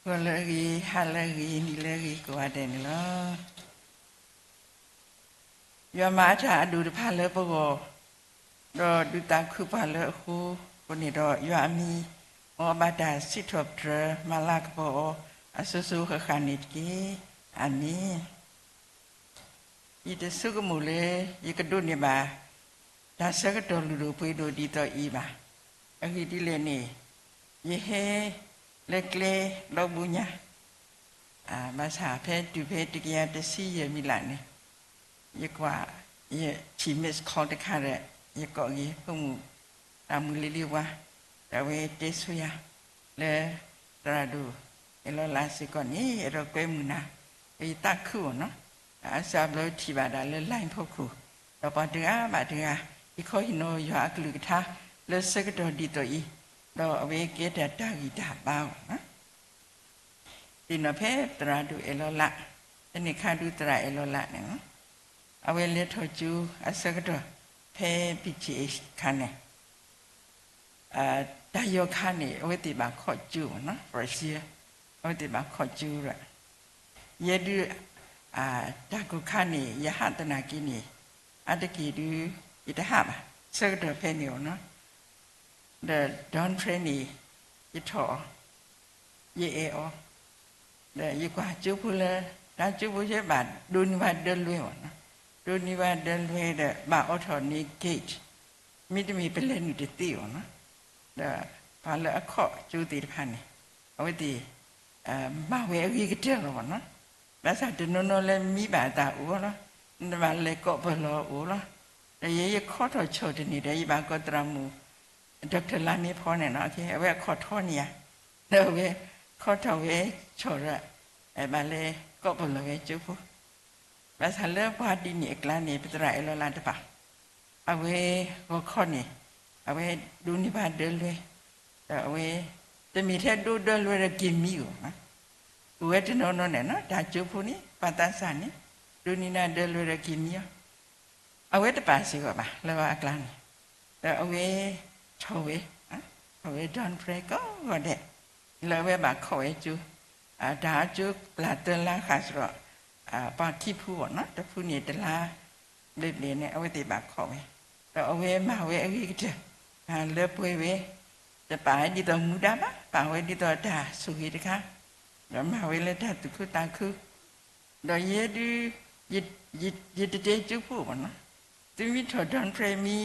ဂီၤလၢအဂ့ၤ, ဟါလၢအဂ့ၤ, နံၤလၢအဂ့ၤ ကိးဂၤဒဲးန့ၣ်လီၤ. ယွၤမၤအတၢ်အဒိၣ်တဖၣ်လၢပဂီၢ်, ဒီးဒုးသးခုပှၤလၢအဃိ, အဃိန့ၣ်ဒီး ယွၤအမံၤ မ်အဘၣ်တၢ်စံးထီၣ်ပတြၢၤ မၤလၤကပီၤအီၤ အစိၤစိၤဃၣ်ဃၣ်န့ၣ်တက့ၢ်. အၤမ့ၣ်. ယတဆိကမိၣ်လၢ ယကဒိးန့ၢ်ဘၣ် တၢ်ဆၢကတီၢ်လုၢ်ဒိၣ်ပှ့ၤဒိၣ်ဒ်သိးအံၤဘၣ်. အဂ့ၢ်ဒ်လဲၣ်န့ၣ်, ယဟဲလၢကျဲလီၤဘိညါ, ဘၣ်ဆၣ်ဖဲတုၤဖဲတကယၤတဆံယဲၢ်မံးလးန့ၣ်, ယကွၢ်, ယထံၣ် miss call တခါဒီး ယကိးက့ၤ ဖိမုၣ်တၢ်မုၢ်လ့ၤလ့ၤဝါ, ဒီးအဝဲတဲဆိယၤ လၢ သရၣ်ဒိၣ်အဲၣ်လီၤလးစ့ၢ်ကီးန့ၣ် အဲၣ်ဒိးကွဲမုာ်နၤ, ဒီးယသးခုအီၤနီၤ. အစှၤဘျီထံၣ်ဘၣ်ဒၣ်လၢ line ဖီခိၣ်, ဒီးပှၤတဂၤဘၣ်တဂၤ ဟံးခီဟံးနီၤယွၤအကလုၢ်ကထါ လၢဆၢကတီၢ်ဒ်သိးအံၤ, ဒီးအဝဲကဲတၢ်တၢ်ဂံၢ်တၢ်ဘါအီၤ သ့ၣ်နီၣ်ဖဲသရၣ်ဒိၣ်အဲၣ်လီၤလး, ဖဲန့ၣ်ခါဒုးသရၣ်အဲၣ်လီၤလးန့ၣ်, အဝဲလဲၤထီၣ်ကၠိအဆၢကတီၢ် ဖဲ ပီၣ်ခၠ့ၣ်ခါန့ၣ်, တၢ်ယီၤခါန့ၣ် အဝဲသ့ၣ်ဘၣ်ခိးကၠိနီၤ, ပရၢၡံ, အဝဲသ့ၣ်ဘၣ်ခိးကၠိဒီး, ယဲဒုး တၢ်ကိၢ်ခါန့ၣ် ယဟးသနာ်က့န့ၣ်, အါတက့ၢ်ဒုး ယတဟးဘၣ်, ဆၢကတီၢ်ဖဲန့ၣ်အီၤနီၤ. ဒီး Don Fred န့ၣ် ယထီၣ်အီၤ, ယအဲၣ်အီၤ, ဒီးယကွၢ်ကၠိဖိလၢ တၢ်ကၠိဖိယဲဘၣ်ဒိးန့ၢ်ဘၣ်ဒၢလွဲအီၤနီၤ, ဒိးန့ၢ်ဘၣ်ဒၢလွဲဒီးဘၣ်အိးထီၣ်န့ၢ် gate, မ့တမ့ၢ်ပလဲၤနုာ်တသ့အီၤနီၤ. ဒီးပှၤလၢအခိးကၠိသ့ၣ်တဖၣ်န့ၣ် အဝဲသ့ၣ် မၤဝဲအဂ့ၤကတၢၢ်လီၤဘၣ်နီၤ. ဘၣ်ဆၣ်တနီၤနီၤလၢမံဘၣ်အသးအိၣ်လီၤ, နဘၣ်လဲၤကိးပလီၤအအိၣ်လီၤ. ဒီးယဲယခိးထီၣ်ဆီၣ်တန့ၢ်ဒီး ယဘၣ်ကိးသရၣ်မုၣ် Doctor လါမ့ဖီန့ၣ်နီၤ, အဝဲအခိးထီန့ၢ်ယၤ, ဒီးအဝဲခိးထီၣ်ဝဲဆီၣ်ဒီး ဘၣ်လဲၤကိးပလီၤဝဲကၠိဖိ ဘၣ်ဆၣ်လၢပှၤဒ်န့ၣ်အကျါန့ၣ် ပသရၣ်အဲၣ်လီၤလးတဖၣ်, အဝဲဂီၤခီန့ၣ် အဝဲဒိးန့ၢ်ဘၣ်ဒၢလွဲ, ဒီးအဝဲ တမ့ၢ်ထဲဒိးဒၢလွဲဒီးက့ၤမံအီၤ, အိၣ်ဝဲတနီၤနီၤန့ၣ်နီၤ, တၢ်ကၠိဖိန့ၣ် ပှၤသးစၢ်န့ၣ် ဒိးန့ၢ်နၤဒၢလွဲဒီးက့ၤမံအီၤ, အဝဲတပာ်စ့ၢ်ကီးဘၣ်လၢအကျါန့ၣ်, ဒီးအဝဲ ထီၣ်ဝဲ, ထီၣ်ဝဲ Don Fred ကိးဂီၤဒဲး, လၢအဝဲဘၣ်ခိးဝဲကၠိ, တၢ်အကၠိပျၢ်သၢလါဃၣ်စရီး, ပှၤခံဖုအီၤနီၤ, တဖုန့ၣ်တလါဘျဲၣ်ဘျဲၣ်န့ၣ် အဝဲသ့ၣ်ဘၣ်ခိးဝဲ, ဒီးအဝဲမၤဝဲအဂ့ၤကတၢၢ်, လၢပှဲၤဝဲ, တပာ်ဝဲဒ်သိးမူဒါဘၣ်, ပာ်ဝဲဒ်သိးတၢ်ဆိၣ်ဂ့ၤတခါ, ဒီးမၤဝဲလၢတၢ်သူၣ်ခုသးခု ဒီးယဲဒုး ယတတဲကၠိဖိဘၣ်နီၤ, သုမ့ၢ်ထီၣ် Don Fred မံ,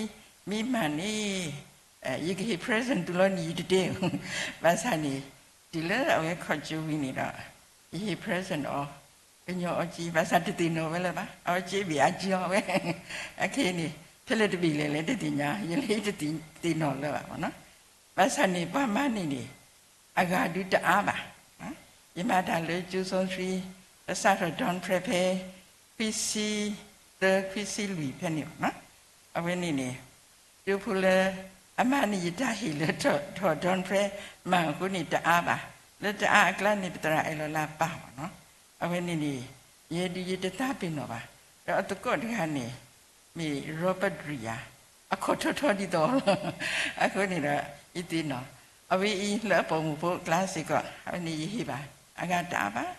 မံမးန့ၣ် ယကဟ့ၣ် present သုလီၤန့ၣ် ယတတဲ, ဘၣ်ဆၣ်န့ၣ် တုၤလၢအဝဲခိးကၠိဝံၤန့ၣ်ဒီး ယဟ့ၣ် present အီၤ, ကညီအီက့ ဘၣ်ဆၣ်တသ့ၣ်နီၣ်ဝဲလၢၤဘၣ်, အီက့ဘ့ၣ်အကၠီဝဲ, အခဲအံၤန့ၣ် ဖဲလဲၣ်တဘ့ၣ်လဲၣ်လဲၣ်တသ့ၣ်ညါ, ယလၢယတသ့ၣ်နီၣ်လၢၤဘၣ်နီၤ, ဘၣ်ဆၣ်န့ၣ် ပှၤမၤန့ၢ်န့ၣ် အဂၤဒုးတအါဘၣ်. ယမၤတၢ်လၢကၠိစီဆှံ, ပစးထီၣ် Don Fred ဖဲ ခွံဆံသၢ ခွံဆံလွံၢ်ဖဲန့ၣ်ဘၣ်နီၤ. အဝဲန့ၣ်န့ၣ် ကၠိဖိလၢ အမၤန့ၢ်ယတၢ်ဟ့ၣ်လၢထီၣ် Don Fred မၤအဃိန့ၣ်တအါဘၣ်. လၢတအါအကျါန့ၣ် ပသရၣ်အဲၣ်လီၤလါပာ်ဘၣ်နီၤ. အဝဲန့ၣ်န့ၣ် ယဲဒုးယတသးပ့ၤနီၣ်ဘၣ်. ဒီးအသကိးတဂၤန့ၣ် မ့ၢ် Robert Ria အခိၣ်ထီထီဒ်သိးလီၤ. အဃိန့ၣ်ဒီး ယသ့ၣ်နီၣ် အဝဲအံၤလၢအပိာ်မုၣ်ဖိအကျါစ့ၢ်ကီး အဝဲန့ၣ်ယဟ့ၣ်ဘၣ် အဂၤတအါဘၣ်.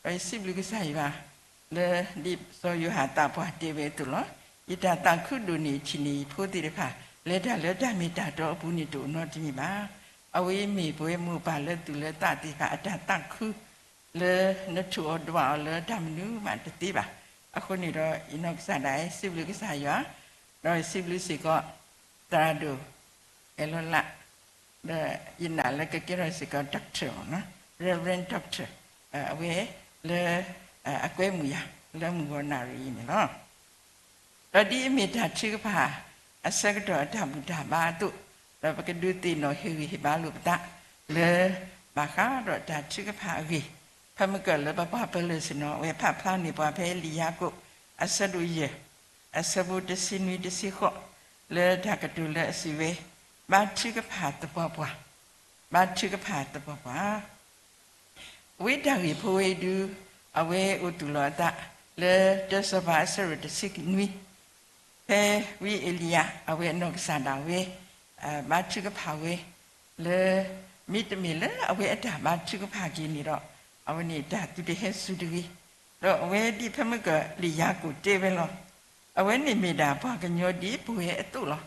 ဒီးယစံးဘျုးကစၢ်ယွၤ လၢဒ်စီၤယိၤဟၣ်သးပှၢ်တဲဝဲအသိးလီၤ. ယတၢ်သးခုဒိၣ်န့ၢ်ထံၣ်န့ၢ်ယဖိသ့ၣ်တဖၣ် လဲၤတၢ်လၢတၢ်မ့ၢ်တၢ်တီအပူၤန့ၣ်တအိၣ်နီတမံၤဘၣ်. အဝဲအံၤမ့ၢ်ပဝဲမိၢ်ပၢ်လၢသူၣ်လၢသးသ့ၣ်တဖၣ်အတၢ်သးခု လၢနထိၣ်အီၤဒွးအီၤလၢတၢ်မနုၤမးတသ့ဘၣ်. အဃိန့ၣ်ဒီး ယနီၢ်ကစၢ်ဒၣ်စံးဘျုးကစၢ်ယွၤ, ဒီးစံးဘျုးစ့ၢ်ကီး သရၣ်ဒိၣ် အဲၣ်လီၤလး, ဒီးယနာ်လၢကကဲထီၣ်စ့ၢ်ကီး Doctor မ့ၢ်နီၤ, Reverend Doctor အဝဲလၢ အကွဲမုာ်ယၤ လၢမုၢ်ဂီၤနၣ်ရံၣ်အံၤန့ၣ်လီၤ. ဒီးဒ်အမ့ၢ်တၢ်ထုကဖၣ် အဆၢကတီၢ်အတၢ်ဘူၣ်တၢ်ဘါအသိး, ဒီးပကဒုးသ့ၣ်နီၣ်ဟ့ၣ်ဂံၢ်ဟ့ၣ်ဘါလိာ်ပသး လၢဘၣ်ဃးဒီးတၢ်ထုကဖၣ်အဂ့ၢ်, ဖဲမုၢ်ကၢၢ်လၢပပှၤပၢၤလၢာ်ဆ့ၣ်နီၤ အဝဲဖးဖျါန့ၢ်ပှၤဖဲလံာ်ယၤကိာ် အဆၢဒိၣ်ယဲၢ် အဆၢဖိတဆံနွံတဆံဃိး, လၢတၢ်ကတိၤလၢအစံးဝဲ, ဘါထုကဖၣ်သပှၢ်ပှၢ်, ဘါထုကဖၣ်သပှၢ်ပှၢ် ဝံတၢ်ဂ့ၢ်ဖိဝဲအံၤဒုး, အဝဲအိၣ်သူၣ်လီၤအသး လၢတၢစီၤပၤအဆၢဒိၣ်တဆံနွံ, ဖဲဝံအ့လံယၤ အဝဲအနီၢ်ကစၢ်ဒၣ်ဝဲ ဘါထုကဖၣ်ဝဲ လၢ မ့တမ့ၢ်လၢအဝဲအတၢ်ဘါထုကဖၣ်က့ၤန့ၣ်ဒီး အဝဲန့ၣ်တၢ်သုတဟဲစူၤတဂ့ၤ. ဒီးအဝဲဒ်ဖဲမုၢ်ကီၢ်လံာ်ယၤကိာ်တဲဝဲလီၤ. အဝဲန့ၣ်မ့ၢ်ဒၣ်ပှၤကညီဒ်ပဝဲအသိးလီၤ.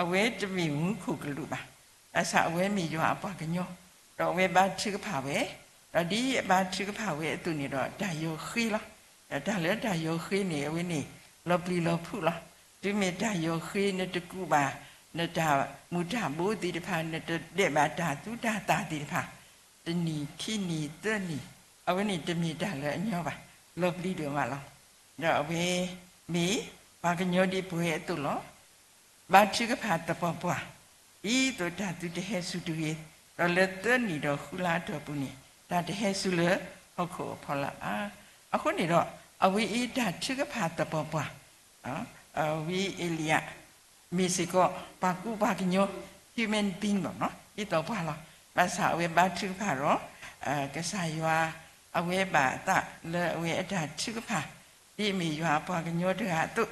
အဝဲတမ့ၢ်မူခိၣ်ကလူးဘၣ်. ဘၣ်ဆၣ်အဝဲမ့ၢ်ယွၤအပှၤကညီ, ဒီးအဝဲဘါထုကဖၣ်ဝဲ, ဒီးဒ်အဘါထုကဖၣ်ဝဲအသိးန့ၣ်ဒီး တၢ်ယီၤဃ့လီၤ. ဒီးတၢ်လၢတၢ်ယီၤဃ့န့ၣ် အဝဲန့ၣ် လီၤပျံၤလီၤဖုးလီၤ. တုၤမ့ၢ်တၢ်ယီၤဃ့ နတကူးဘၣ် နတၢ်မူၤတၢ်ဘိသ့ၣ်တဖၣ်, နတဒဲးဘၣ်တၢ်သူတၢ်သၣ်သ့ၣ်တဖၣ် တနံၣ်ခံနံၣ်သၢနံၣ်, အဝဲန့ၣ်တမ့ၢ်တၢ်လၢအညီဘၣ်, လီၤပျံၤဒိၣ်မးလီၤ. ဒီးအဝဲမ့ၢ်ပှၤကညီဒ်ပဝဲအသိးလီၤ. ဘါထုကဖၣ်သပှၢ်ပှၢ် ဒ်သိးတၢ်သုတဟဲစူၤတဂ့ၤ, ဒီးလၢသၢနံၣ်ဒီးဃုလါအတီၢ်ပူၤန့ၣ် တၢ်တဟဲစူၤလၢဟီၣ်ခိၣ်အဖီလာ်ဘၣ်. အဃိန့ၣ်ဒီး အဝဲအံၤတၢ်ထုကဖၣ်သပှၢ်ပှၢ် ဝံအ့လံယၤ မ့ၢ်စ့ၢ်ကီး ပှၤကူပှၤကညီ human being လီၤနီၤဒ်သိးပှၤလီၤ. ဘၣ်ဆၣ်အဝဲဘါထုကဖၣ်ဒီး ကစၢ်ယွၤ အဝဲဘၣ်အသးလၢအဝဲအတၢ်ထုကဖၣ် ဒ်အမ့ၢ်ယွၤအပှၤကညီတဂၤအသိး,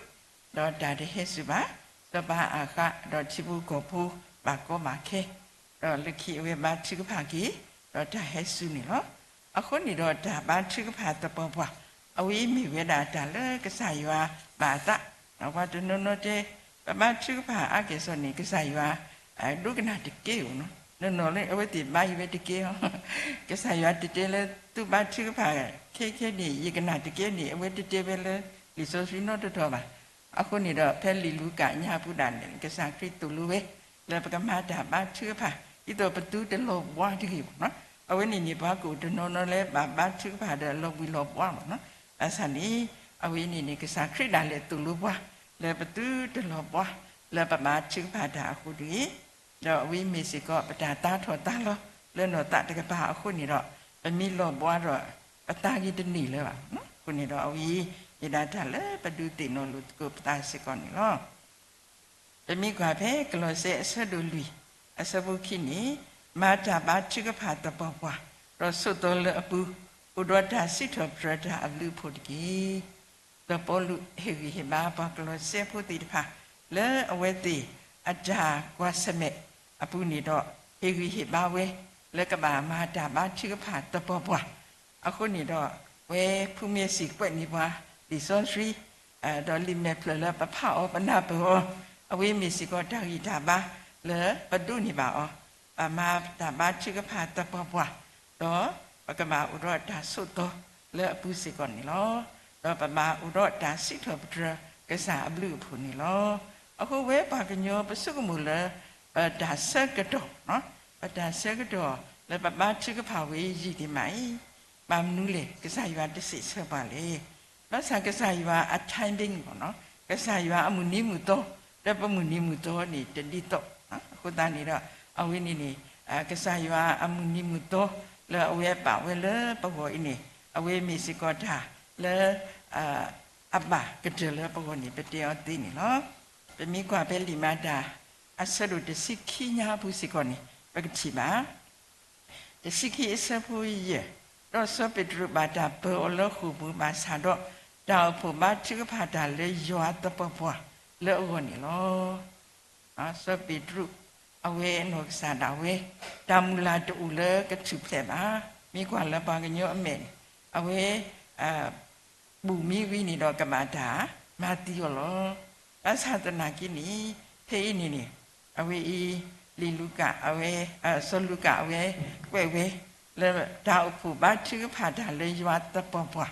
ဒီးတၢ်တဟဲစူၤဘၣ်, စီၤပၤအၤဃး ဒီးထံဖိကီၢ်ဖိ ဘၣ်ကီဘၣ်ခဲ ဒီးလၢခံအဝဲဘါထုကဖၣ်က့ၤ ဒီးတၢ်ဟဲစူၤန့ၣ်လီၤ. အဃိန့ၣ်ဒီးတၢ်ဘါထုကဖၣ်သပှၢ်ပှၢ် အဝဲအံၤမ့ၢ်ဝဲဒၣ်တၢ်လၢကစၢ်ယွၤဘၣ်အသး, ပှၤတနီၤနီၤတဲ ပဘါထုကဖၣ်အါကဲၣ်ဆိးန့ၣ် ကစၢ်ယွၤ ဒိကနၣ်တကဲဧိၤနီၤ, နီၤနီၤလၢအဝဲသ့ၣ်ဘါယံၤဝဲတကဲဧိၤ, ကစၢ်ယွၤတတဲလၢသုဘါထုကဖၣ်ခဲခဲန့ၣ် ယကနၣ်တကဲန့ၣ် အဝဲတတဲဝဲလၢလံာ်စီဆှံနီတတီၤဘၣ်. အဃိန့ၣ်ဒီး ဖဲလံာ်လူၤကၣ်ညါပူၤဒၣ်လဲာ်န့ၣ် ကစၢ်ခရံာ်သိၣ်လိဝဲ လၢပကမၤတၢ်ဘါထုကဖၣ် ဒ်သိးပသုတလီၤဘှါတဂ့ၤဘၣ်နီၤ. အဝဲန့ၣ်န့ၣ် ပှၤကအိၣ်တနီၤနီၤလၢဘၣ်ဘါထုကဖၣ်ဒီးလီၤဘှံးလီၤဘှါဘၣ်နီၤ. ဘၣ်ဆၣ်န့ၣ် အဝဲန့ၣ်န့ၣ် ကစၢ်ခရံာ်ဒၣ်လဲာ်သိၣ်လိပှၤ လၢပသုတလီၤဘှါ လၢပဘါထုကဖၣ်တၢ်အဃိတဂ့ၤ ဒီးအဝဲမ့ၢ်စ့ၢ်ကီး ပတၢ်သါထီၣ်သါလီၤ လၢနီၢ်သးတကပၤအဃိန့ၣ်ဒီး ပမ့ၢ်လီၤဘှါဒီး ပသါဂ့ၤတန့ၢ်လၢၤဘၣ်. အဃိန့ၣ်ဒီးအဝဲ မ့ၢ်ဒၣ်တၢ်လၢပဒုးသ့ၣ်နီၣ်လိာ်သကိးပသးစ့ၢ်ကီးန့ၣ်လီၤ. ပမ့ၢ်ကွၢ်ဖဲကလီးစဲအဆၢဒိၣ်လွံၢ် အဆၢဖိခံန့ၣ်, မၤတၢ်ဘါထုကဖၣ်သပှၢ်ပှၢ်, ဒီးဆိးသီလၢအပူၤ, အိၣ်ဒီးတၢ်စံးထီၣ်ပတြၢၤတၢ်အဘျုးအဖှိၣ်တက့ၢ်. စီၤပီလူးဟ့ၣ်ဂံၢ်ဟ့ၣ်ဘါပှၤကလီးစဲဖိသ့ၣ်တဖၣ် လၢအဝဲသ့ၣ်အတၢ်ကွၢ်ဆၢၣ်မဲာ်အပူၤန့ၣ်ဒီး ဟ့ၣ်ဂံၢ်ဟ့ၣ်ဘါဝဲ လၢကဘၣ်မၤတၢ်ဘါထုကဖၣ်သပှၢ်ပှၢ်. အဃိန့ၣ်ဒီး ဝဲဖုမ့ၢ်စံးကွဲးန့ၢ်ပှၤ လံာ်စီဆှံ ဒီးလံာ်မဲာ်ဖျၢၣ်လၢပဖးအီၤပနၢ်ပၢၢ်အီၤ, အဝဲမ့ၢ်စ့ၢ်ကီးတၢ်ဂံၢ်တၢ်ဘါလၢပဒိးန့ၢ်ဘၣ်အီၤ, ပမၤတၢ်ဘါထုကဖၣ်သပှၢ်ပှၢ်, ဒီးပကဘၣ်အိၣ်ဒီးတၢ်ဆိးသီလၢအပူၤစ့ၢ်ကီးန့ၣ်လီၤ. ဒီးပဘၣ်အိၣ်ဒီးတၢ်စံးထီၣ်ပတြၢၤကစၢ်အဘျုးအဖှိၣ်န့ၣ်လီၤ. အဃိဝဲပှၤကညီပဆိကမိၣ်လၢ ပတၢ်ဆၢကတီၢ်, ပတၢ်ဆၢကတီၢ်လၢပဘါထုကဖၣ်ဝဲယံာ်ဒံးမးအံၤ, ဘၣ်မနုၤလဲၣ် ကစၢ်ယွၤတစံးဆၢပှၤလဲၣ်. ဘၣ်ဆၣ်ကစၢ်ယွၤအ timing လီၤနီၤ, ကစၢ်ယွၤအမုၢ်နံၤမုၢ်သီ ဒီးပမုၢ်နံၤမုၢ်သီန့ၣ် တဒ်သိး. အဃိသတးန့ၣ်ဒီး အဝဲန့ၣ်န့ၣ် ကစၢ်ယွၤအမုၢ်နံၤမုၢ်သီ လၢအဝဲပာ်ဝဲလၢပဂီၢ်အံၤန့ၣ် အဝဲမ့ၢ်စ့ၢ်ကီးတၢ်လၢ အဘၣ်ကတၢၢ်လၢပဂီၢ်န့ၣ် ပတဲအီၤသ့န့ၣ်လီၤ. ပမ့ၢ်ကွၢ်ဖဲလံာ်မၤတၢ် အဆၢဒိၣ်တဆံခံညါအပူၤစ့ၢ်ကီးန့ၣ် ပကထံၣ်ဘၣ် တဆံခံအဆၢဖိယဲၢ်, ဒီးစီၤပ့းတရူးဘၣ်တၢ်ပၢၤအီၤလၢဃိာ်ပူၤဘၣ်ဆၣ်ဒီး တၢ်အိၣ်ဖှိၣ်ဘါထုကဖၣ်တၢ်လၢယွၤသပှၢ်ပှၢ်လၢအဂီၢ်န့ၣ်လီၤ. စီၤပ့းတရူး အဝဲအနီၢ်ကစၢ်ဒၣ်ဝဲ တၢ်မုၢ်လၢ်တအိၣ်လၢကထူၣ်ဖျဲးဘၣ်. မ့ၢ်ကွၢ်လၢပှၤကညီအမဲာ်န့ၣ် အဝဲ ဘူၣ်မံဝံၤန့ၣ်ဒီးကဘၣ်တၢ်မၤသံအီၤလီၤ. ဘၣ်ဆၣ်သနာ်က့န့ၣ် ဖဲအံၤန့ၣ်န့ၣ် အဝဲအံၤ လံာ်လူၤကၣ်အဝဲ စီၤလူၤကၣ်အဝဲ ကွဲးဝဲ လၢတၢ်အိၣ်ဖှိၣ်ဘါထုကဖၣ်တၢ်လၢယွၤသပှၢ်ပှၢ်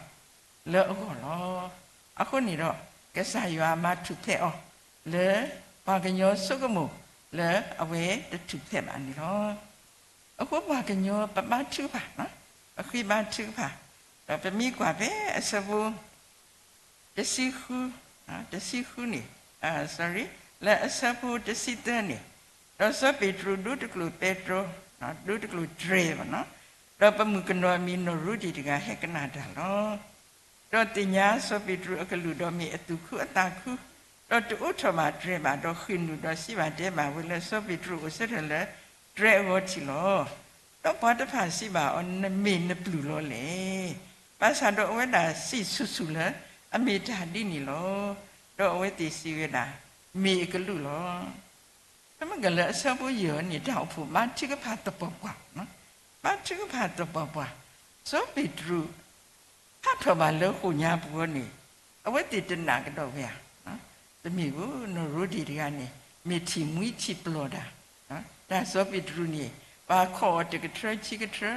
လၢအဂီၢ်လီၤ. အဃိန့ၣ်ဒီး ကစၢ်ယွၤမၤထူၣ်ဖျဲးအီၤ လၢပှၤကညီဆိကမိၣ်လၢအဝဲတထူၣ်ဖျဲးဘၣ်န့ၣ်လီၤ. အဃိပှၤကညီပဘါထုကဖၣ်, ပဃ့ဘါထုကဖၣ်, ဒီးပမ့ၢ်ကွၢ်ဖဲအဆၢဖိ တဆံဃု, တဆံဃုန့ၣ်, sorry, လၢအဆၢဖိတဆံသၢန့ၣ်, ဒီးစီၤပ့းတရူးဒိတကျိာ်ပဲတြီ, ဒိတကျိာ်တြဲၤဘၣ်နီၤ, ဒီးပမုၣ်ကနီၤမ့ၢ်နီၢ်ရူဒံၣ်တဂၤဟဲကနၣ်တၢ်လီၤ. ဒီးသ့ၣ်ညါစီၤပ့းတရူးအကလုၢ်ဒီးမ့ၢ်အသူၣ်ခုအသးခု, ဒီးတအိးထီၣ်ဘၣ်တြဲၤဘၣ်, ဒီးဃ့ၢ်နုာ်ဒီးစံးဘၣ်တဲဘၣ်ဝဲလၢစီၤပ့းတရူးအိၣ်ဆၢထၢၣ်လၢတြဲၤအဂီၢ်ထံးလီၤ. ဒီးပှၤတဖၣ်စံးဘၣ်အီၤ, နမ့ၢ်နပျုၢ်လီၤလဲၣ်. ဘၣ်ဆၣ်ဒီးအဝဲဒၣ်စံးဆူၣ်ဆူၣ်လၢအမ့ၢ်တၢ်ဒ်န့ၣ်လီၤ. ဒီးအဝဲသ့ၣ်စံးဝဲဒၣ်, မ့ၢ်အကလုၢ်လီၤ. ဖဲမုၢ်ဂီၤလၢအဆၢဖိယဲၢ်န့ၣ် တၢ်အိၣ်ဖှိၣ်ဘါထုကဖၣ်သပှၢ်ပှၢ်, ဘါထုကဖၣ်သပှၢ်ပှၢ်, စီၤပ့းတရူး ဟးထီၣ်ဘၣ်လၢဃိာ်ညါပူၤန့ၣ် အဝဲသ့ၣ်တနာ်ကဒီးဝဲဧါ. တမ့ၢ်ဘၣ်, နီၢ်ရိဒံၣ်တဂၤန့ၣ် မ့ၢ်ထံၣ်မှံထံၣ်ပျီၢ်တၢ်, တၢ်စီၤပ့းတရူးန့ၣ် ပှၤခိးအီၤတကထြၢဆံကထြၢ,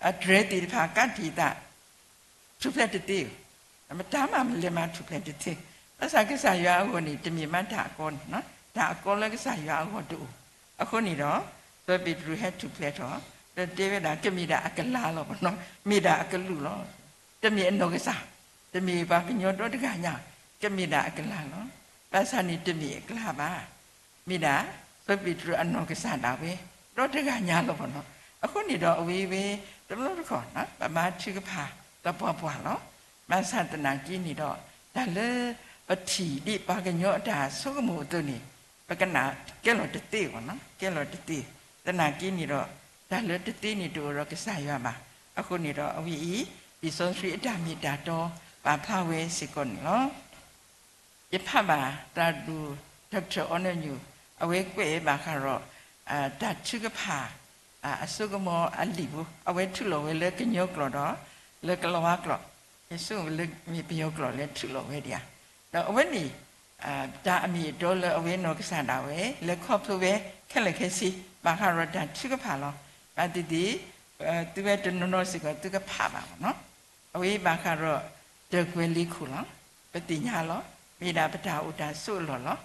အတြဲၤသ့ၣ်တဖၣ်ကးတံာ်သး ထူၣ်ဖျဲးတသ့, မတၤမးမလဲၤမၤထူၣ်ဖျဲးတသ့, ဘၣ်ဆၣ်ကစၢ်ယွၤအဂီၢ်န့ၣ် တမ့ၢ်မးတၢ်အကီန့ၣ်, တၢ်အကီလၢကစၢ်ယွၤအဂီၢ်တအိၣ်. အဃိန့ၣ်ဒီး စီၤပ့းတရူးဟဲထူၣ်ဖျဲးထီၣ် ဒီးတဲဝဲဒၣ် ကမ့ၢ်ဒၣ်အကလၤလီၤပနီၤ, မ့ၢ်ဒၣ်အကလူးလီၤ. တမ့ၢ်အနီၢ်ကစၢ်, တမ့ၢ်ပှၤကညီဒီတဂၤညါ, ကမ့ၢ်ဒၣ်အကလၤလီၤ. ဘၣ်ဆၣ်န့ၣ်တမ့ၢ်အကလၤဘၣ် မ့ၢ်ဒၣ် စီၤပ့းတရူးအနီၢ်ကစၢ်ဒၣ်ဝဲ ဒီတဂၤညါလီၤပနီၤ. အဃိန့ၣ်ဒီး အဝဲဝဲ တဘျီတခီၣ် ပဘါထုကဖၣ်သပှၢ်ပှၢ်လီၤ. ဘၣ်ဆၣ်သနာ်က့န့ၣ်ဒီး တၢ်လၢပထံၣ်ဒ်ပှၤကညီအတၢ်ဆိကမိၣ်အသိးန့ၣ် ပကနၣ်ကဲလီၤတသ့ဘၣ်နီၤ, ကဲလီၤတသ့. သနာ်က့န့ၣ်ဒီး တၢ်လၢတသ့န့ၣ်တအိၣ်ဒီးကစၢ်ယွၤဘၣ်. အဃိန့ၣ်ဒီး အဝဲအံၤ လံာ်စီဆှံအတၢ်မ့ၢ်တၢ်တီ ပာ်ဖျါဝဲစ့ၢ်ကီးန့ၣ်လီၤ. ယဖးဘၣ်သရၣ်ဒိၣ် Doctor အီနၢညိၣ် အဝဲကွဲးဘၣ်ဃးဒီး တၢ်ထုကဖၣ် အစိကမီၤအလံာ်ဖိ အဝဲထုးလီၤဝဲလၢကညီကျိာ်ဒီး လၢကလၤဝါကျိာ်, ယဆိကမိၣ်လၢမ့ၢ်ပယီၤကျိာ်လၢထုးလီၤဝဲဒၣ်ဧါ. ဒီးအဝဲန့ၣ် တၢ်အမ့ၢ်အတီလၢအဝဲနီၢ်ကစၢ်ဒၣ်ဝဲ လဲၤခီဖျိဝဲခဲလၢာ်ခဲဆ့ ဘၣ်ဃးဒီးတၢ်ထုကဖၣ်လီၤ. ဘၣ်သ့ၣ်သ့ၣ် သုဝဲတနီၤနီၤစ့ၢ်ကီး သုကဖးဘၣ်မ့ၢ်နီၤ. အဝဲဘၣ်ဃးဒီး တၢ်ကွဲၤလ့ခိၣ်လီၤ. ပသ့ၣ်ညါလီၤ. မ့ၢ်ဒၣ်ပတၢ်အိၣ်တၢ်ဆိးအလီၢ်လီၤ.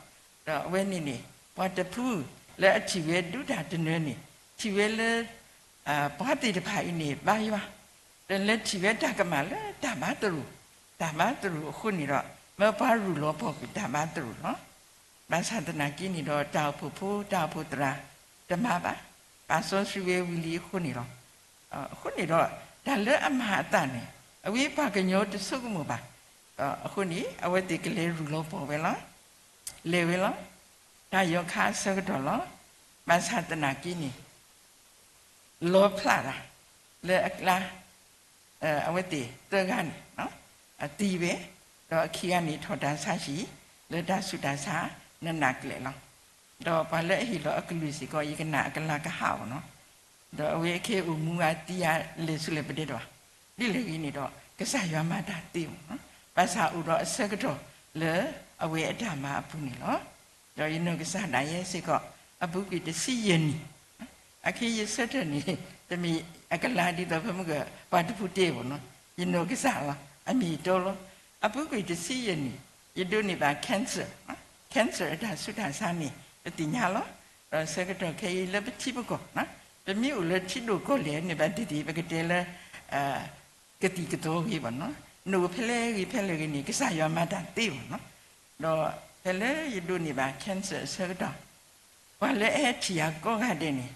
ဒီးအဝဲန့ၣ်န့ၣ် ပှၤတဖုလၢအထံၣ်ဝဲဒုးတၢ်တနၢၤန့ၣ် ထံၣ်ဝဲလၢ ပှၤသ့ၣ်တဖၣ်အံၤန့ၣ် ဘါယွၤ, ဒီးလဲၤထံၣ်ဝဲတၢ်ကမၣ်လၢတၢ်ဘါသရိာ်, တၢ်ဘါသရိာ်အဃိန့ၣ်ဒီး မၢပှၤရူၢ်လီၤပှီၢ်ကွံာ်တၢ်ဘါသရိာ်လီၤ. ဘၣ်ဆၣ်သနာ်က့န့ၣ်ဒီး တၢ်အိၣ်ဖှိၣ်ဖိ တၢ်အိၣ်ဖှိၣ်သရၣ် တမၤဘၣ်, ပာ်စီဆှံဝဲဝံၤလံအဃိန့ၣ်လီၤ. အဃိန့ၣ်ဒီး တၢ်လၢအမၤအသးန့ၣ် အဝဲပှၤကညီတဆိကမိၣ်ဘၣ်. အဃိန့ၣ် အဝဲသ့ၣ်ကလဲၤရူၢ်လီၤပှီၢ်ဝဲလီၤ. လဲၤဝဲလီၤ. တၢ်ယီၤခါအဆၢကတီၢ်လီၤ. ဘၣ်ဆၣ်သနာ်က့န့ၣ် လီဖျးတၢ် လၢအကျါ အဝဲသ့ၣ်သၢဂၤန့ၣ် သံဝဲ, ဒီးအခံဂၤန့ၣ်ထီၣ်တၢ်ဆါဟံၣ် လၢတၢ်ဆူးတၢ်ဆါ နးနးကျဲးလီၤ. ဒီးပှၤလၢအဟ့ၣ်လီၤအကလုၢ်စ့ၢ်ကီး ယကနၣ်အကလၤကဟးအီၤနီၤ. ဒီးအဝဲအခ့အအိၣ်မူဂၤသံယၤလဲၤဆူလဲၣ်ပဒဲဒၣ်ဘၣ်. ဒ်လဲၣ်ဂ့ၤန့ၣ်ဒီး ကစၢ်ယွၤမၤတၢ်သ့မ့ၢ်နီၤ. ဘၣ်ဆၣ်အိၣ်ဒီးအဆၢကတီၢ်လၢအဝဲအတၢ်မၤအပူၤန့ၣ်လီၤ. ဒီးယနီၢ်ကစၢ်ဒၣ်ယဲစ့ၢ်ကီး အပူၤကွံာ်တဆံယဲၢ်နံၣ်, အခဲအံၤယဆၢထၢၣ်န့ၣ် တမ့ၢ်အကလၤဒ်သိးဖဲမုၢ်ဂီၤ ပှၤတဖုတဲဘၣ်နီၤ, ယနီၢ်ကစၢ်လီၤ, အမ့ၢ်အတီလီၤ. အပူၤကွံာ်တဆံယဲၢ်နံၣ် ယဒိးန့ၢ်ဘၣ် cancer, cancer အတၢ်ဆူးတၢ်ဆါန့ၣ် ပသ့ၣ်ညါလီၤ. ဒီးဆၢကတီၢ်ခဲအံၤလၢပထံပကီၢ်, ပမ့ၢ်အိၣ်လၢထံဒိၣ်ကီၢ်လဲၢ်န့ၣ် ဘၣ်သ့ၣ်သ့ၣ် ပကတဲလၢ ကသံၣ်ကသီဂ့ၤဘၣ်နီၤ, နအိၣ်ဖဲလဲၣ်ဂ့ၤဖဲလဲၣ်ဂ့ၤန့ၣ် ကစၢ်ယွၤမၤတၢ်သ့ဘၣ်နီၤ. ဒီးဖဲလၢယဒိးန့ၢ်ဘၣ် cancer အဆၢကတီၢ်, ပှၤလၢအဟဲထံၣ်ယၤကိးဂၤဒဲးန့ၣ်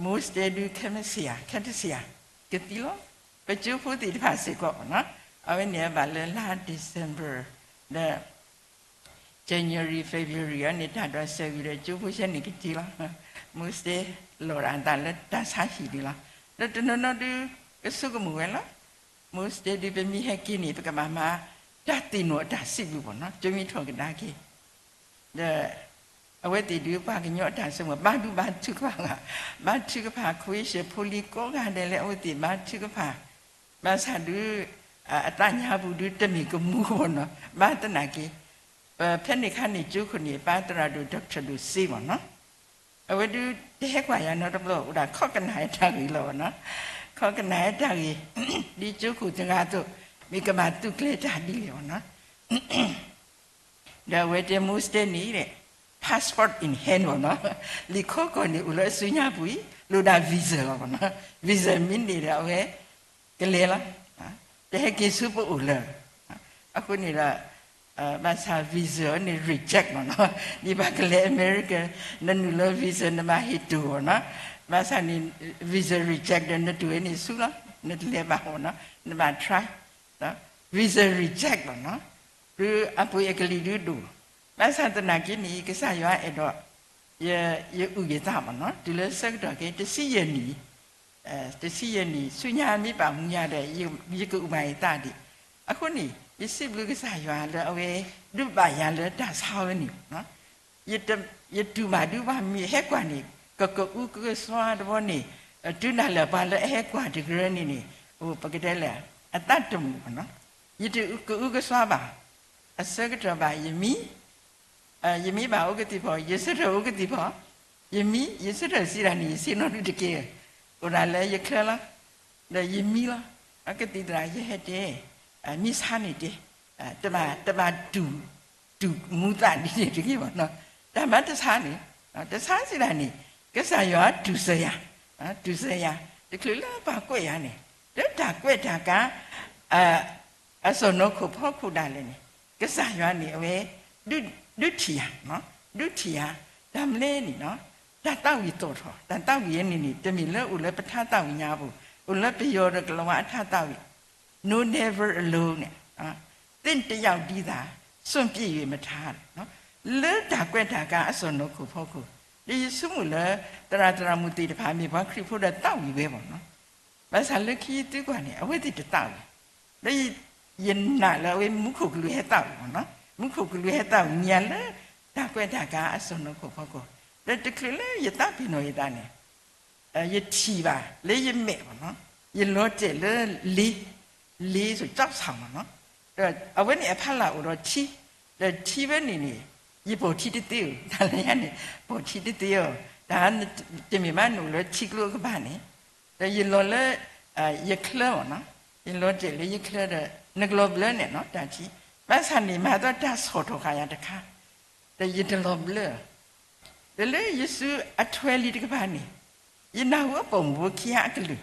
most တဲဒု ခဲမစံယၤ ခဲတစံယၤ ကသံလီၤ. ပကၠိဖိသ့ၣ်တဖၣ်စ့ၢ်ကီးနီၤ, အဝဲန့ၣ်ဘၣ်လၢလါ December ဒီး January February အန့ၣ် တၢ်ဒိးစဲးဝံၤဒီး ကၠိဖိဆဲန့ၣ်ကတ့လီၤ. most တဲလီၤအသးလၢတၢ်ဆါဟံၣ်ဒုလီၤ. ဒီးတနီၤနီၤဒု ကဆိကမိၣ်ဝဲလီၤ. most တဲဒု ပမ့ၢ်ဟဲက့ၤန့ၣ် ပကဘၣ်မၤတၢ်သ့ၣ်နီၣ်အတၢ်စံးဘျုးဘၣ်နီၤ, ကၠိမ့ၢ်ထီၣ်ကဒါက့ၤ ဒီး အဝဲသ့ၣ်ဒုးပှၤကညီအတၢ်ဆိကမိၣ် ဘါဒူဘါထုကဖၣ်ဂၤ, ဘါထုကဖၣ် ခွ့ရှၢၣ်ဖိလံၤကိးဂၤဒဲးလၢအဝဲသ့ၣ်ဘါထုကဖၣ်, ဘၣ်ဆၣ်ဒုး အသးညါပူၤဒုးတမ့ၢ်ကမူဘၣ်နီၤ, ဘၣ်သနာ်က့ ပဖဲန့ၣ်ခါန့ၣ် ကၠိခိၣ်န့ၣ် ပၢ်သရၣ်ဒိၣ် doctor ဒိၣ်စ့ဘၣ်နီၤ, အဝဲဒုးတဟဲကွၢ်ယၤနီတဘျီ အိၣ်ဒၣ်ခီကနၣ်ဝဲတၢ်ဂ့ၢ်လီၤဘၣ်နီၤ, ခီကနၣ်ဝဲတၢ်ဂ့ၢ် ဒ်ကၠိခိၣ်တဂၤအသိး မ့ၢ်ကဘၣ်သုးကျဲၤတၢ်ဒ်လဲၣ်ဘၣ်နီၤ ဒီးအဝဲတဲ most တဲန့ၣ် passport in hand ဘၣ်နီၤ, လံာ်ခီကီၢ်န့ၣ်အိၣ်လၢအစုညါပူၤအံၤ လိၣ်ဒၣ် visa လီၤဘၣ်နီၤ, visa မ့ၢ်န့ၢ်ဒီးအဝဲ ကလဲၤလီၤ, တဟဲက့ၤဆူပအိၣ်လၢၤ, အဃိန့ၣ်ဒီး ဘၣ်ဆၣ် visa န့ၣ် reject ဘၣ်နီၤ, ဒ်ပှၤကလဲၤ America နနုာ်လၢ visa နဘၣ်ဟ့ၣ်တိၢ်ဘၣ်နီၤ, ဘၣ်ဆၣ်န့ၣ် visa reject ဒီးနတိၢ်ဝဲန့ၣ်ဆူလီၤ, နတလဲၤဘၣ်ဘၣ်နီၤ, နဘၣ် try visa reject ဘၣ်နီၤ, ဒုးအပှ့ၤအကလံၤဒုးဒိၣ်, ဘၣ်ဆၣ်သနာ်က့န့ၣ် ကစၢ်ယွၤအဲၣ်ဒိး ယအုၣ်ယသးဘၣ်နီၤ, တုၤလၢဆၢကတီၢ်က့ တဆံယဲၢ်နံၣ်, တဆံယဲၢ်နံၣ် ဆူညါမ့ၢ်ပာ်မူယၤဒီး ယကအုၣ်ဘၣ်ယသးဒံး, အဃိန့ၣ် ယစံးဘျုးကစၢ်ယွၤလၢအဝဲ ဒုးဘၣ်ယၤလၢတၢ်ဆါဝဲန့ၣ်ဘၣ်နီၤ ယတူၢ်ဘၣ်ဒုးပှၤမ့ၢ်ဟဲကွၢ်န့ၣ် ကကအုကစွါတဘျီန့ၣ်, တုၤဒၣ်လဲာ်ပှၤလၢအဟဲကွၢ်တကရၢန့ၣ်န့ၣ်, ပကတဲလဲၣ်, အသးတမုာ်ဘၣ်နီၤ. ယတကအုကစွါဘၣ်, အဆၢကတီၢ်ဘၣ်ယမံ ယမံဘၣ်အိၣ်ကသံၣ်ဖီ, ယဆၢထၢၣ်အိၣ်ကသံၣ်ဖီ, ယမံ ယဆၢထၢၣ်စံးဒၣ်န့ၣ် ယဆ့ၣ်နီၤဒုတက့ၢ်, အိၣ်ဒၣ်လၢယချၢလီၤ, ဒီးယမံလီၤ, အကသံၣ်သရၣ် ယဟဲတဲ, မံဆါန့ၣ်တဲ, တဘၣ်, တဘၣ်တူၢ်, တူၢ်မူသးဒ်န့ၣ်တဂ့ၤဘၣ်နီၤ, တၢ်မၤတဆါန့ၣ်, တဆါစံးဒၣ်န့ၣ်, ကစၢ်ယွၤတူၢ်စၢၤယၤ, တူၢ်စၢၤယၤ, တချုးလၢပှၤကွဲးယၤန့ၣ်, လၢတၢ်ကွဲးတၢ်ကၤ အစီၢ်နီၤခိၣ်ဖီခိၣ်ဒၣ်လဲာ်န့ၣ်, ကစၢ်ယွၤန့ၣ်အဝဲ ဒုးထံၣ်ယၤ, ဒုးထံၣ်ယၤ, တၢ်မနုၤလဲၣ်န့ၣ်နီၤ, တၢ်သးဝံၣ်သီၣ်ထီၣ်, တၢ်သးဝံၣ်အံၤန့ၣ်န့ၣ် တမ့ၢ်လၢအိၣ်လၢပထါသးဝံၣ်ညါအပူၤ, အိၣ်လၢပယီၤဒီးကလၤဝါအထါသးဝံၣ်, န never alone န့ၣ်, သင့်တယောက်တည်းသာ စွန့်ပစ်၍မထား လၢတၢ်ကွဲးတၢ်ကၤအစီၢ်နီၤခိၣ်ဖီခိၣ်, ဒီးယဆိကမိၣ်လၢ သရၣ်သရၣ်မုၣ်သ့ၣ်တဖၣ်မ့ၢ်ပှၤခရံာ်ဖိဒီးသးဝံၣ်ဝဲဘၣ်နီၤ. ဘၣ်ဆၣ်လၢခံသုကွၢ်န့ၣ် အဝဲသ့ၣ်တသးဝံၣ်, ဒီးယနာ်လၢအဝဲမူခိၣ်ကလူးဟဲသးဝံၣ်ဘၣ်နီၤ, မူခိၣ်ကလူးဟဲသးဝံၣ်မံၤလၢ တၢ်ကွဲးတၢ်ကၤအစီၢ်နီၤခိၣ်ဖီခိၣ်, ဒီးတချုးလၢယသးပ့ၤနီၣ်ယသးန့ၣ် ယထံၣ်ဘၣ်လၢယမဲာ်ဘၣ်နီၤ, ယလီၤတဲာ်လၢလ့, လ့ ဆို ကျောက်ဆောင် ဘၣ်နီၤ, ဒီးအဝဲန့ၣ်အဖီလာ်အိၣ်ဒီးထံ, ဒီးထံဝဲန့ၣ်န့ၣ် ယပိာ်ထံတသ့ဧိၤ, တၢ်လၢယၤန့ၣ် ပိာ်ထံတသ့ဧိၤ, တၢ်တမ့ၢ်ဘၣ်နအိၣ်လၢထံကျိအကပၤန့ၣ်, ဒီးယလီၤလၢ ယချၢဘၣ်နီၤ, ယလီၤတဲာ်လၢယချၢဒီး နကလီၤဘျၢန့ၣ်နီၤ တၢ်ထံ, ဘၣ်ဆၣ်န့ၣ် မၤသီတၢ်ဆီၣ်ထီၣ်ဃာ်ယၤတခါ, ဒီးယတလီၤဘျၢ ဒီးလၢယစုအထွဲလံတကပၤန့ၣ်, ယနၢ်ဟူအပိာ်မုၣ်ဖိခံဂၤအကလုၢ်,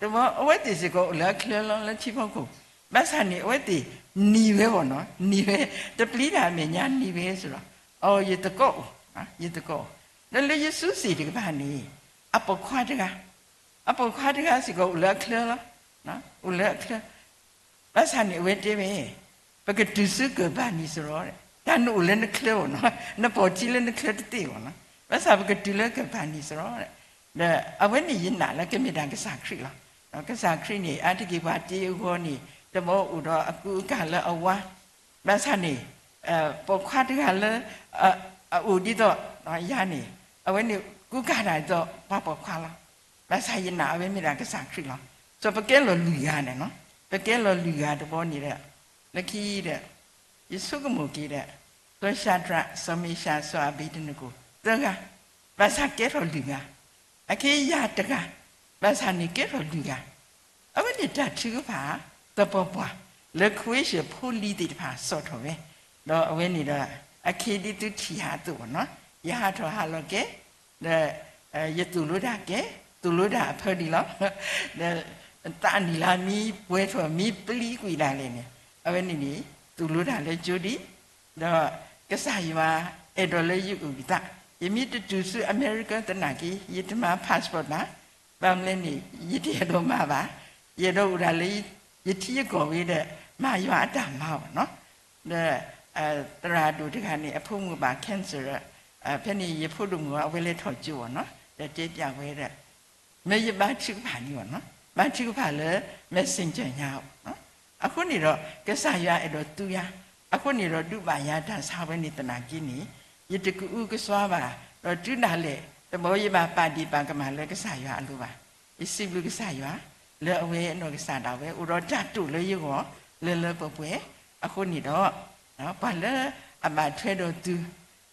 တဘျီအဝဲသ့ၣ်စ့ၢ်ကီးအိၣ်လၢအချၢလီၤလၢထံဖီခိၣ်, ဘၣ်ဆၣ်န့ၣ် အဝဲသ့ၣ်နံၤဝဲဘၣ်နီၤ, နံၤဝဲ, တပျံၤတၢ်အမဲာ်ညါနံၤဝဲစ့ၢ်ဒီး, အ ယသကိးအိၣ်, ယသကိးအိၣ်, ဒီးလၢယစုစ့ၣ်တကပၤန့ၣ်, အပိာ်ခွါတဂၤ, အပိာ်ခွါတဂၤစ့ၢ်ကီးအိၣ်လၢအချၢလီၤ, အိၣ်လၢအချၢ ဘၣ်ဆၣ်န့ၣ်အဝဲတဲဝဲ, ပကတုၤဆူကၢၢ်ပၤနံၤစရီ, တၢ်နအိၣ်လၢနချၢဘၣ်နီၤ, နပိာ်ထံလၢနချၢတသ့ဘၣ်နီၤ, ဘၣ်ဆၣ်ပကတုၤလၢကၢၢ်ပၤနံၤစရီ, ဒီးအဝဲန့ၣ်ယနာ်လၢကမ့ၢ်တၢ်ကစၢ်ခရံာ်လီၤ. ကစၢ်ခရံာ်န့ၣ် အါတက့ၢ်ပှၤတ့အဂီၢ်န့ၣ် တဘျီအိၣ်ဒီးအကူအကၤလၢအဝါ, ဘၣ်ဆၣ်န့ၣ် ပိာ်ခွါတဂၤလၢ အအိၣ်ဒ်သိးယၤန့ၣ် အဝဲန့ၣ်ကူကၤတၢ်ဒ်သိးပှၤပိာ်ခွါလီၤ. ဘၣ်ဆၣ်ယနာ်အဝဲမ့ၢ်ဒၣ်ကစၢ်ခရံာ်လီၤ. စီၤပကဲလီၤလွံၢ်ဂၤန့ၣ်နီၤ, ပကဲလီၤလွံၢ်ဂၤတဘျီန့ၣ်ဒီး လၢခံဒီး ယဆိကမိၣ်က့ၤဒီး စီၤၡၤဒြး, စီၤမ့ၡး, စီၤအဘ့းနကိၤ သၢဂၤ, ဘၣ်ဆၣ်ကဲထီၣ်လွံၢ်ဂၤ, အခဲယၤတဂၤ, ဘၣ်ဆၣ်န့ၣ်ကဲထီၣ်လွံၢ်ဂၤ အဝဲန့ၣ်တၢ်ထုကဖၣ်သပှၢ်ပှၢ် လၢခဝ့ၡၢၣ်ဖိလံၤသ့ၣ်တဖၣ်စိာ်ထီၣ်ဝဲ, ဒီးအဝဲန့ၣ်ဒီး အခ့ဒ်သုထံၣ်ယၤအသိးဘၣ်နီၤ, ယဟးထီၣ်ဟးလီၤကဲ, ဒီး ယသိၣ်လိတၢ်ကဲ, သိၣ်လိတၢ်အဖၢဒံးလီၤ. ဒီးသးနံၣ်လၢမ့ၢ်ပှဲၤထီၣ် မ့ၢ်ပျံၤကွံာ်ဒၣ်လဲာ်န့ၣ်, အဝဲန့ၣ်န့ၣ် သိၣ်လိတၢ်လၢကၠိဒံး, ဒီးကစၢ်ယွၤအဲၣ်ဒိးလၢယအုၣ်ယသး, ယမ့ၢ်တတုၤဆူအမဲရကၤသနာ်က့ ယတမၤ passport ဘၣ်, ဘၣ်မနုၤလဲၣ်န့ၣ် ယတအဲၣ်ဒိးမၤဘၣ်, ယအဲၣ်ဒိးအိၣ်ဒၣ်လၢ ယထံယကီၢ်ဝဲဒီး မၤယွၤအတၢ်မၤအီၤနီၤ. ဒီး သရၣ်ဒိၣ်တဂၤန့ၣ် အဖိမုၣ်ဘၣ် cancer ဒီး ဖဲန့ၣ်ယဖိဒိၣ်မုၣ်အဝဲလဲၤထီၣ်ကၠိအီၤနီၤ, ဒီးတဲပျးဝဲဒီး မ့ၢ်ယဘါထုကဖၣ်န့ၣ်ဘၣ်နီၤ, ဘါထုကဖၣ်လၢ messenger ညါအီၤနီၤ. အဃိန့ၣ်ဒီး ကစၢ်ယွၤအဲၣ်ဒိးသူယၤ, အဃိန့ၣ်ဒီး ဒုးဘၣ်ယၤတၢ်ဆါဝဲန့ၣ်သနာ်က့န့ၣ်, ယတကအုကစွါဘၣ်, ဒီးတုၤဒၣ်လဲာ် တဘျီယဘၣ်ပာ်ဒံးပာ်ကမၣ်လၢကစၢ်ယွၤအလိၤဘၣ်. ယစံးဘျုးကစၢ်ယွၤ လၢအဝဲအနီၢ်ကစၢ်ဒၣ်ဝဲ အိၣ်ဒီးတၢ်တိာ်လၢယဂီၢ် လၢလၢပှဲၤပှဲၤ, အဃိန့ၣ်ဒီး ပှၤလၢအဘၣ်ထွဲဒီးသု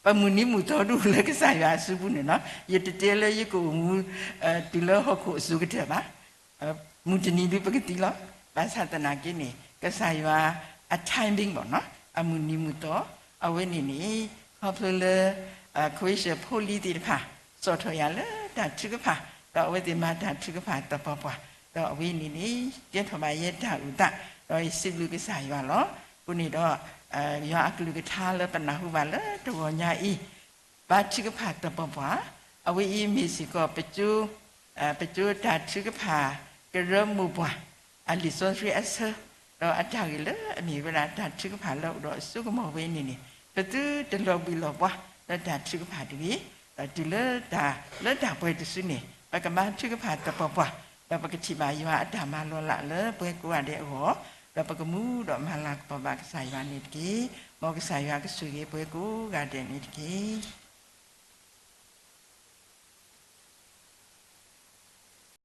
ပမုၢ်နံၤမုၢ်သီဒၣ်လၢကစၢ်ယွၤအစုပူၤန့ၣ်နီၤ, ယတတဲလၢယကအိၣ်မူ တုၤလၢဟီၣ်ခိၣ်အစိၤကတၢၢ်ဘၣ်, မုၢ်တနံၤဒုးပကသံလီၤ. ဘၣ်ဆၣ်သနာ်က့န့ၣ် ကစၢ်ယွၤအ timing ဘၣ်နီၤ, အမုၢ်နံၤမုၢ်သီ, အဝဲန့ၣ်န့ၣ် ခီဖျိလၢ ခဝ့ၡၢၣ်ဖိလံၤသ့ၣ်တဖၣ် စိာ်ထီၣ်ယၤလၢတၢ်ထုကဖၣ်, ဒီးအဝဲသ့ၣ်မၤတၢ်ထုကဖၣ်သပှၢ်ပှၢ်, ဒီးအဝဲန့ၣ်န့ၣ် ကဲထီၣ်ဘၣ်ယဲတၢ်အုၣ်သး, ဒီးယစံးဘျုးကစၢ်ယွၤလီၤ. အဃိန့ၣ်ဒီး ယွၤအကလုၢ်ကထါလၢပနၢ်ဟူဘၣ်လၢတဂီၤညါအံၤ, ဘါထုကဖၣ်သပှၢ်ပှၢ်, အဝဲအံၤမ့ၢ်စ့ၢ်ကီး ပကၠိတၢ်ထုကဖၣ်ကရၢမိၢ်ပှၢ် အလံာ်စီဆှံအဆၢ, ဒီးအတၢ်ဂ့ၢ်လၢအမ့ၢ်ဝဲဒၣ်တၢ်ထုကဖၣ်လၢအိၣ်ဒီးအစိကမီၤဝဲန့ၣ်န့ၣ်, ပသုတလီၤဘှံးလီၤဘှါလၢတၢ်ထုကဖၣ်တဂ့ၤ, ဒီးတုၤလၢတၢ်လၢတၢ်ပှဲၤတစုန့ၣ် ပကဘါထုကဖၣ်သပှၢ်ပှၢ်, ဒီးပကထံၣ်ဘၣ်ယွၤအတၢ်မၤလီၤလးလၢပှၤကိးဂၤဒဲးအဂီၢ်, ဒီးပကမူဒီးမၤလၤကပီၤဘၣ်ကစၢ်ယွၤန့ၣ်တက့ၢ်. မ်ကစၢ်ယွၤကဆိၣ်ဂ့ၤပှၤကိးဂၤဒဲးန့ၣ်တက့ၢ်.